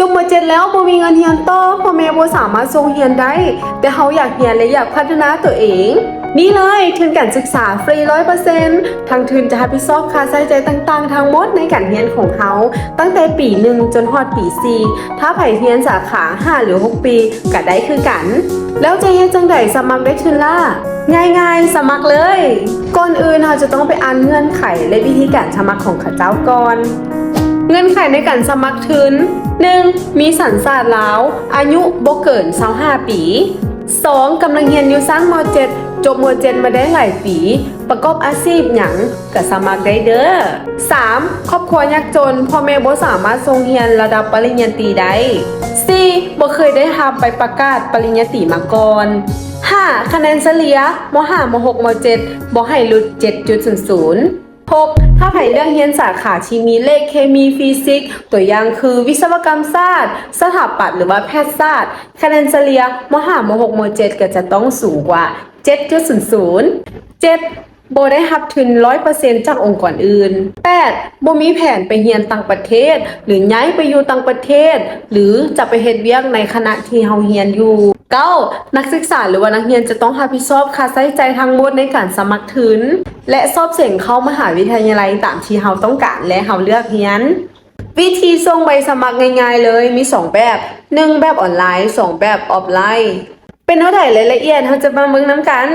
ຈົບ ມ.ເຈັດ ແລ້ວບໍ່ມີເງິນຮຽນຕໍ່, ພໍ່ແມ່ບໍ່ສາມາດສົ່ງຮຽນໄດ້, ແຕ່ເຮົາຢາກຮຽນ ແລະ ຢາກພັດທະນາຕົວເອງ. ນີ້ເລີຍ, ທຶນການສຶກສາຟຣີ ຮ້ອຍເປີເຊັນ, ທາງທຶນຈະຮັບຜິດຊອບຄ່າໃຊ້ຈ່າຍຕ່າງໆທັງໝົດໃນການຮຽນຂອງເຮົາ, ຕັ້ງແຕ່ປີໜຶ່ງຈົນຮອດປີສີ່. ຖ້າໃຜຮຽນສາຂາຫ້າ ຫຼື ຫົກປີ ກໍໄດ້ຄືກັນ. ແລ້ວຈະເຮັດຈັ່ງໃດສະໝັກໄດ້ທຶນລະ? ງ່າຍໆ, ສະໝັກເລີຍ. ກ່ອນອື່ນເຮົາຈະຕ້ອງໄປອ່ານເງື່ອນໄຂ ແລະ ວິທີການສະໝັກຂອງເຂົາເຈົ້າກ່ອນ. ເງື່ອນໄຂໃນການສະໝັກທຶນ, ໜຶ່ງ ມີສັນຊາດລາວ, ອາຍຸບໍ່ເກີນຊາວຫ້າປີ. ສອງ ກຳລັງຮຽນຢູ່ຊັ້ນ ມ.ເຈັດ, ຈົບ ມ.ເຈັດ ມາໄດ້ຫຼາຍປີ, ປະກອບອາຊີບຫຍັງກໍສະໝັກໄດ້ເດີ້. ສາມ ຄອບຄົວຍາກຈົນ, ພໍ່ແມ່ບໍ່ສາມາດສົ່ງຮຽນລະດັບປະລິນຍາຕີໄດ້. ສີ່ ບໍ່ເຄີຍໄດ້ຮັບໃບປະກາດປະລິນຍາຕີມາກ່ອນ. ຫ້າ ຄະແນນສະເລ່ຍ ມ.ຫ້າ ມ.ຫົກ ມ.ເຈັດ ບໍ່ໃຫ້ຫຼຸດ ເຈັດຈຸດສູນສູນ. ຫົກ ຖ້າໃຜເລືອກຮຽນສາຂາທີ່ມີເລກ, ເຄມີ, ຟີຊິກ, ຕົວຢ່າງຄື ວິສະວະກຳສາດ, ສະຖາປັດ ຫຼືວ່າແພດສາດ, ຄະແນນສະເລ່ຍ ມ.ຫ້າ ມ.ຫົກ ມ.ເຈັດ ກໍຈະຕ້ອງສູງກວ່າ ເຈັດຈຸດສູນສູນ. ເຈັດ ບໍ່ໄດ້ຮັບທຶນ ຮ້ອຍເປີເຊັນ ຈາກອົງກອນອື່ນ. ແປດ ບໍ່ມີແຜນໄປຮຽນຕ່າງປະເທດ ຫຼື ຍ້າຍໄປຢູ່ຕ່າງປະເທດ ຫຼື ຈະໄປເຮັດວຽກໃນຄະນະທີ່ເຮົາຮຽນຢູ່. ເກົ້າ ນັກສຶກສາ ຫຼືວ່ານັກຮຽນຈະຕ້ອງຮັບຜິດຊອບຄ່າໃຊ້ຈ່າຍທັງໝົດໃນການສະໝັກທຶນ ແລະ ສອບເສັງເຂົ້າມະຫາວິທະຍາໄລຕາມທີ່ເຮົາຕ້ອງການ ແລະ ເຮົາເລືອກຮຽນ. ວິທີສົ່ງໃບສະໝັກງ່າຍໆເລີຍ ມີສອງແບບ, ໜຶ່ງ ແບບອອນລາຍ, ສອງ ແບບອອຟລາຍ. ເປັນແນວໃດລາຍລະອຽດ ເຮົາຈະມາເບິ່ງນຳກັນ.